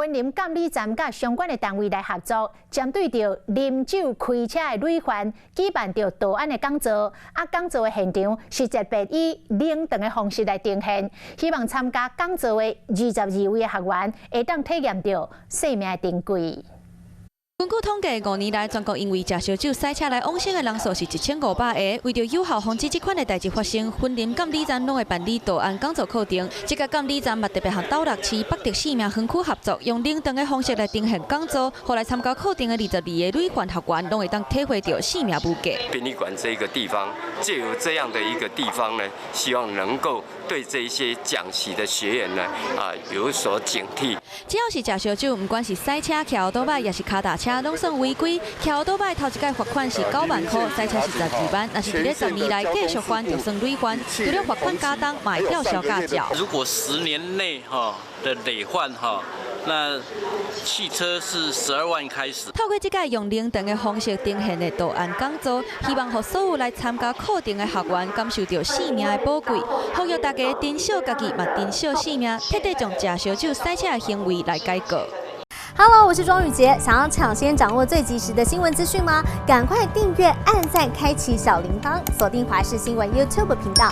雲林監理站佮相關的單位來合作，針對著啉酒開車的累犯，舉辦著道安的講座。啊，講座的現場是特別以靈堂的方式來呈現，希望參加講座的22位的學員會當體驗著生命的珍貴。根據統計，5年來全國因為食燒酒駛車來往生的人數是1500個。為著有效防止這款的代誌發生，雲林監理站攏會辦理道安講座課程。這個監理站嘛特別和斗六市北特生命園區合作，用靈堂的方式來呈現講座，予來參加課程的22個累犯學員攏會當體會著生命無價。殯儀館這個地方，藉由這樣的一個地方呢，希望能夠對這些講習的學員呢，啊有所警惕。只要是食燒酒，毋管是駛車、騎歐多擺，抑是跤踏車，攏算違規。騎歐多擺頭一擺罰款是9萬箍，駛車是12萬。若是佇咧10年內繼續犯，就算累犯。除了罰款加重，嘛會吊銷駕照。如果10年內哈的累犯哈，那汽車是12萬開始。透過這個用靈堂的方式呈現的道安講座，希望予所有來參加課程的學員感受著生命的寶貴，呼籲大家珍惜家己，嘛珍惜生命，徹底將食燒酒駛車的行為來改過。 Hello，我是莊宇傑，想要搶先掌握最及時的新聞資訊嗎？趕快訂閱、按讚、開啟小鈴鐺，鎖定華視新聞 YouTube 頻道。